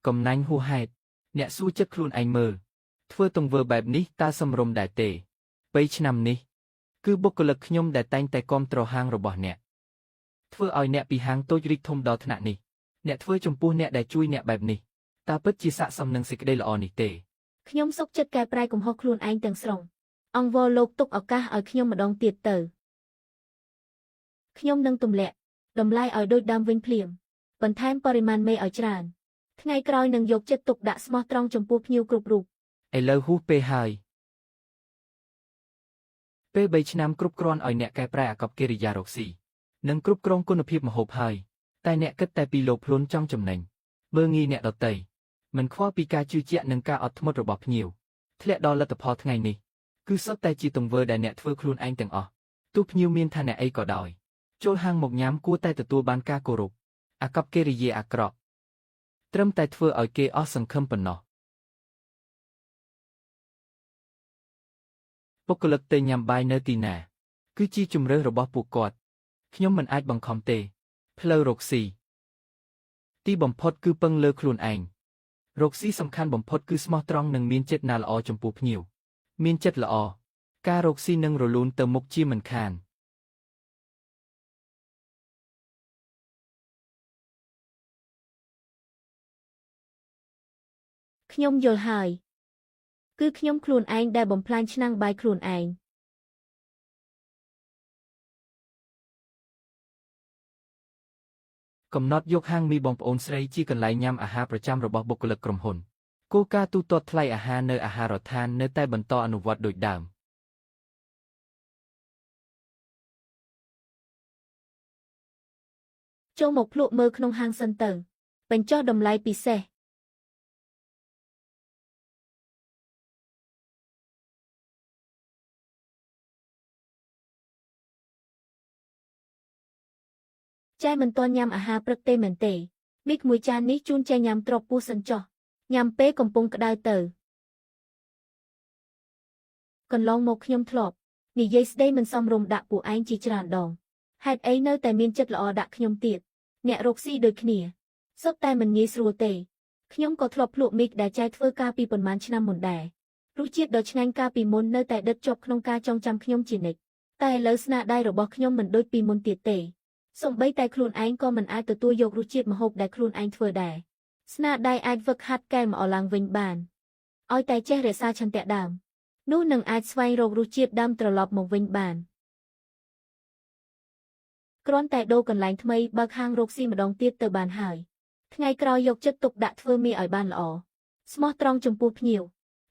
កំណាញ់ហួសហេតុអ្នកសួរចិត្តខ្លួនឯងមើល ធ្វើទង្វើបែបនេះតើសមរម្យដែរទេបីឆ្នាំនេះគឺបុគ្គលិកខ្ញុំដែលតែងតែគាំទ្រហាងរបស់អ្នកធ្វើឲ្យអ្នកពីហាងតូចរីកធំដល់ថ្នាក់នេះអ្នកធ្វើចំពោះអ្នកដែលជួយអ្នកបែបនេះតើពិតជាស័ក្តិសមនឹងសេចក្តីល្អនេះទេ ខ្ញុំសុខចិត្តកែប្រែកំហុសខ្លួនឯងទាំងស្រុងអង្វរលោកទុកឱកាសឲ្យខ្ញុំម្ដងទៀតទៅខ្ញុំនឹងទម្លាក់តម្លៃឲ្យដូចដើមវិញភ្លាមបន្ថែមបរិមាណមេឲ្យច្រើនថ្ងៃក្រោយនឹងយកចិត្តទុកដាក់ស្មោះត្រង់ចំពោះភ្ញៀវគ្រប់រូប ឥឡូវហួសពេលហើយពេល3ឆ្នាំគ្រប់គ្រាន់ឲ្យអ្នកកែប្រែអាកប្បកិរិយារកស៊ីនិងគ្រប់គ្រងគុណភាពម្ហូបហើយតែអ្នកគិតតែពីលោភលន់ចង់ចំណេញមើលងាយអ្នកដទៃមិនខ្វល់ពីការជឿជាក់និងការអត់ធ្មត់របស់ភ្ញៀវធ្លាក់ដល់លទ្ធផលថ្ងៃនេះគឺសុទ្ធតែជាទង្វើដែលអ្នកធ្វើខ្លួនឯងទាំងអស់ទោះភ្ញៀវមានឋានៈអីក៏ដោយចូលហាងមកញ៉ាំគួរតែទទួលបានការគោរពអាកប្បកិរិយាអាក្រក់ត្រឹមតែធ្វើឲ្យគេអស់សង្ឃឹមប៉ុណ្ណោះ បុគ្គលិកទៅញ៉ាំបាយនៅទីណា គឺជាជម្រើសរបស់ពួកគាត់ខ្ញុំមិនអាចបង្ខំទេ ផ្លូវរកស៊ីទីបំផុតគឺពឹងលើខ្លួនឯងរកស៊ីសំខាន់បំផុតគឺស្មោះត្រង់និងមានចិត្តណាល្អចំពោះភ្ញៀវមានចិត្តល្អការរកស៊ីនឹងរលូនទៅមុខជាមិនខាន ខ្ញុំយល់ហើយគឺខ្ញុំខ្លួនឯងដែលបំផ្លាញឆ្នាំងបាយខ្លួនឯង កំណត់យកហាងមីបងប្អូនស្រីជាកន្លែងញ៉ាំអាហារប្រចាំរបស់បុគ្គលិកក្រុមហ៊ុនគោលការណ៍ទូទាត់ថ្លៃអាហារនៅអាហារដ្ឋាននៅតែបន្តអនុវត្តដូចដើម ចូលមកភ្លក់មើលក្នុងហាងសិនទៅបញ្ចុះតម្លៃពិសេសចែមិនទាន់ញ៉ាំអាហារព្រឹកទេមែនទេមីកមួយចាននេះជូនចែញ៉ាំទ្របពោះសិនចុះញ៉ាំពេលកំពុងក្តៅទៅកន្លងមកខ្ញុំធ្លាប់និយាយស្ដីមិនសមរម្យដាក់ពួកឯងជាច្រើនដងហេតុអីនៅតែមានចិត្តល្អដាក់ខ្ញុំទៀតអ្នករកស៊ីដូចគ្នាសុទ្ធតែមិនងាយស្រួលទេខ្ញុំក៏ធ្លាប់ភ្លក់មីកដែលចែធ្វើការពីប៉ុន្មានឆ្នាំមុនដែររសជាតិដ៏ឆ្ងាញ់កាលពីមុននៅតែដិតជាប់ក្នុងការចងចាំខ្ញុំជានិច្ចតែឥឡូវស្នាដៃរបស់ខ្ញុំមិនដូចពីមុនទៀតទេសូម្បីតែខ្លួនឯងក៏មិនអាចទទួលយករសជាតិម្ហូបដែលខ្លួនឯងធ្វើដែរស្នាដៃអាចហ្វឹកហាត់កែម្អឡើងវិញបានឲ្យតែចេះរក្សាឆន្ទៈដើមនោះនឹងអាចស្វែងរករសជាតិដើមត្រឡប់មកវិញបានគ្រាន់តែដូរកន្លែងថ្មីបើកហាងរកស៊ីម្ដងទៀតទៅបានហើយថ្ងៃក្រោយយកចិត្តទុកដាក់ធ្វើមីឲ្យបានល្អស្មោះត្រង់ចំពោះភ្ញៀវ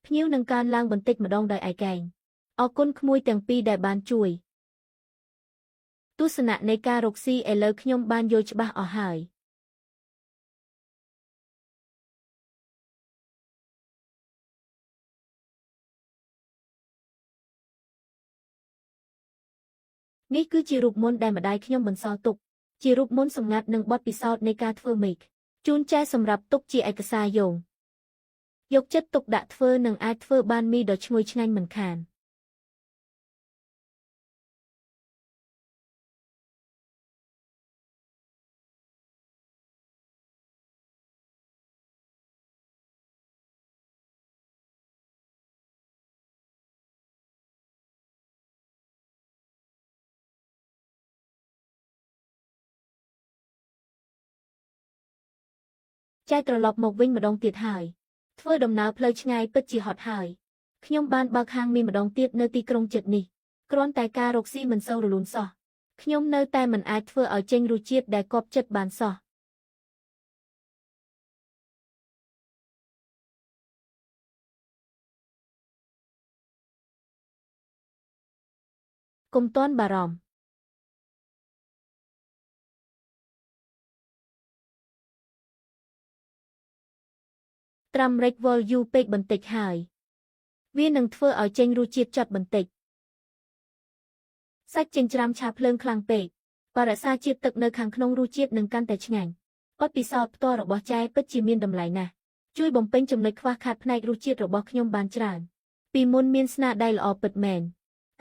ភ្ញៀវនឹងកើនឡើងបន្តិចម្ដងដោយឯកឯងអរគុណក្មួយទាំងពីរដែលបានជួយទស្សនៈនៃការរកស៊ីឥឡូវខ្ញុំបានយល់ច្បាស់អស់ហើយនេះគឺជារូបមន្តដែលម្ដាយខ្ញុំបន្សល់ទុកជារូបមន្តសម្ងាត់និងបទពិសោធន៍នៃការធ្វើមីកជូនចែសម្រាប់ទុកជាឯកសារយោងយកចិត្តទុកដាក់ធ្វើនិងអាចធ្វើបានមីដ៏ឈ្ងុយឆ្ងាញ់មិនខានចែត្រឡប់មកវិញម្ដងទៀតហើយធ្វើដំណើរផ្លូវឆ្ងាយពិតជាហត់ហើយខ្ញុំបានបើកហាងមីម្ដងទៀតនៅទីក្រុងជិតនេះគ្រាន់តែការរកស៊ីមិនសូវរលូនសោះខ្ញុំនៅតែមិនអាចធ្វើឲ្យចេញរសជាតិដែលកប់ចិត្តបានសោះកុំទាន់បារម្ភត្រាំរេចវល់យូរពេកបន្តិចហើយវានឹងធ្វើឲ្យចេញរសជាតិចត់បន្តិចសាច់ចិញ្ច្រាំឆាភ្លើងខ្លាំងពេកបរក្សាជាតិទឹកនៅខាងក្នុងរសជាតិនឹងកាន់តែឆ្ងាញ់បទពិសោធន៍ផ្ទាល់របស់ចែពិតជាមានតម្លៃណាស់ជួយបំពេញចំណុចខ្វះខាតផ្នែករសជាតិរបស់ខ្ញុំបានច្រើនពីមុនមានស្នាដៃល្អពិតមែន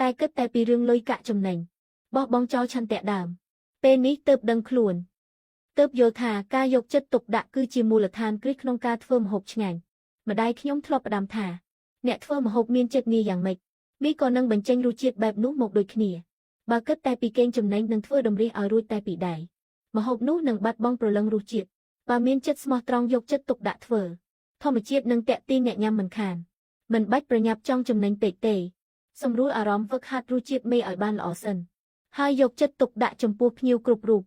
តែគិតតែពីរឿងលុយកាក់ចំណេញបោះបង់ចោលឆន្ទៈដើមពេលនេះទើបដឹងខ្លួនទើបយល់ថាការយកចិត្តទុកដាក់គឺជាមូលដ្ឋានគ្រឹះក្នុងការធ្វើម្ហូបឆ្ងាញ់ម្ដាយខ្ញុំធ្លាប់ផ្ដាំថា អ្នកធ្វើម្ហូបមានចិត្តងារយ៉ាងម៉េចមីក៏នឹងបញ្ចេញរសជាតិបែបនោះមកដូចគ្នាបើគិតតែពីកេងចំណេញនឹងធ្វើតម្រិះឲ្យរួចតែពីដៃម្ហូបនោះនឹងបាត់បង់ព្រលឹងរសជាតិបើមានចិត្តស្មោះត្រង់យកចិត្តទុកដាក់ធ្វើធម្មជាតិនឹងតាក់ទាញអ្នកញ៉ាំមិនខានមិនបាច់ប្រញាប់ចង់ចំណេញពេកទេសម្រួលអារម្មណ៍ហ្វឹកហាត់រសជាតិមេឲ្យបានល្អសិនហើយយកចិត្តទុកដាក់ចំពោះភ្ញៀវគ្រប់រូប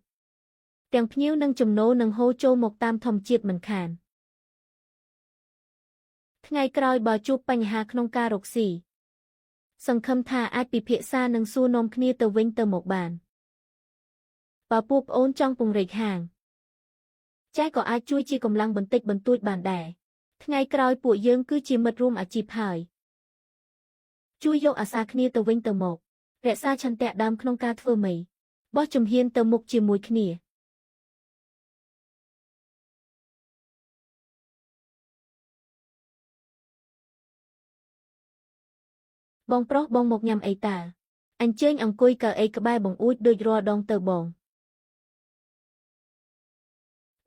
ទាំងភ្ញៀវនិងចំណូលនឹងហូរចូលមកតាមធម្មជាតិមិនខានថ្ងៃក្រោយបើជួបបញ្ហាក្នុងការរកស៊ីសង្ឃឹមថាអាចពិភាក្សានិងសួរនាំគ្នាទៅវិញទៅមកបានបើពួកប្អូនចង់ពង្រីកហាងចែក៏អាចជួយជាកម្លាំងបន្តិចបន្តួចបានដែរថ្ងៃក្រោយពួកយើងគឺជាមិត្តរួមអាជីពហើយជួយយកអាសាគ្នាទៅវិញទៅមករក្សាឆន្ទៈដើមក្នុងការធ្វើមីបោះជំហានទៅមុខជាមួយគ្នាបងប្រុសបងមកញ៉ាំអីតើអញ្ជើញអង្គុយកៅអីក្បែរបង្អួចដូចរាល់ដងទៅបង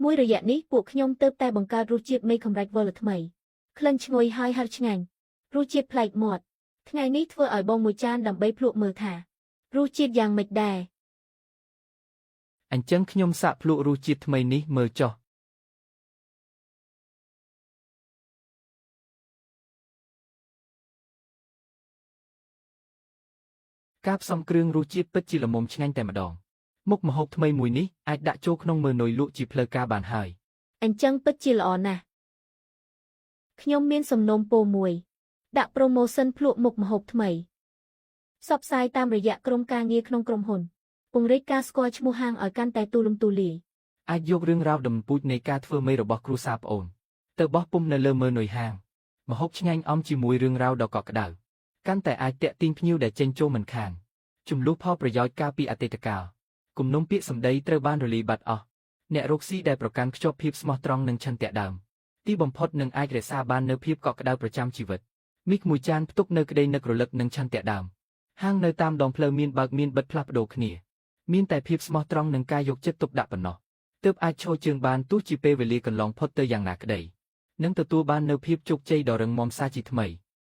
មួយរយៈនេះពួកខ្ញុំទើបតែបង្កើតរសជាតិមីកម្រាច់វល់ថ្មីក្លិនឈ្ងុយហើយហិរឆ្ងាញ់រសជាតិប្លែកមាត់ថ្ងៃនេះធ្វើឲ្យបងមួយចានដើម្បីភ្លក់មើលថារសជាតិយ៉ាងម៉េចដែរ អញ្ចឹងខ្ញុំសាកភ្លក់រសជាតិថ្មីនេះមើលចុះការផ្សំគ្រឿងរសជាតិពិតជាល្មមឆ្ងាញ់តែម្ដងមុខម្ហូបថ្មីមួយនេះអាចដាក់ចូលក្នុងមើនុយលក់ជាផ្លូវការបានហើយ អញ្ចឹងពិតជាល្អណាស់ខ្ញុំមានសំណូមពរមួយដាក់ promotion ភ្លក់មុខម្ហូបថ្មីផ្សព្វផ្សាយតាមរយៈក្រុមការងារក្នុងក្រុមហ៊ុនពង្រីកការស្គាល់ឈ្មោះហាងឲ្យកាន់តែទូលំទូលាយ អាចយករឿងរ៉ាវដំពូចនៃការធ្វើមេរបស់គ្រួសារប្អូនទៅបោះពុម្ពនៅលើមើនុយហាងម្ហូបឆ្ងាញ់អំជាមួយរឿងរ៉ាវដ៏កក់ក្ដៅកាន់តែអាចទាក់ទាញភ្ញៀវដែលចេញចូលមិនខានជំលោះផលប្រយោជន៍កាលពីអតីតកាលគំនុំពាក្យសម្ដីត្រូវបានរលាយបាត់អស់អ្នករកស៊ីដែលប្រកាន់ខ្ជាប់ភាពស្មោះត្រង់និងឆន្ទៈដើមទីបំផុតនឹងអាចរក្សាបាននូវភាពកក់ក្ដៅប្រចាំជីវិតមីមួយចានផ្ទុកនៅក្តីនឹករលឹកនិងឆន្ទៈដើមហាងនៅតាមដងផ្លូវមានបើកមានបិទផ្លាស់ប្ដូរគ្នាមានតែភាពស្មោះត្រង់និងការយកចិត្តទុកដាក់ប៉ុណ្ណោះទើបអាចឈរជើងបានទោះជាពេលវេលាកន្លងផុតទៅយ៉ាងណាក្តីនិងទទួលបាននូវភាពជោគជ័យដ៏រឹងមាំសាជាថ្មី។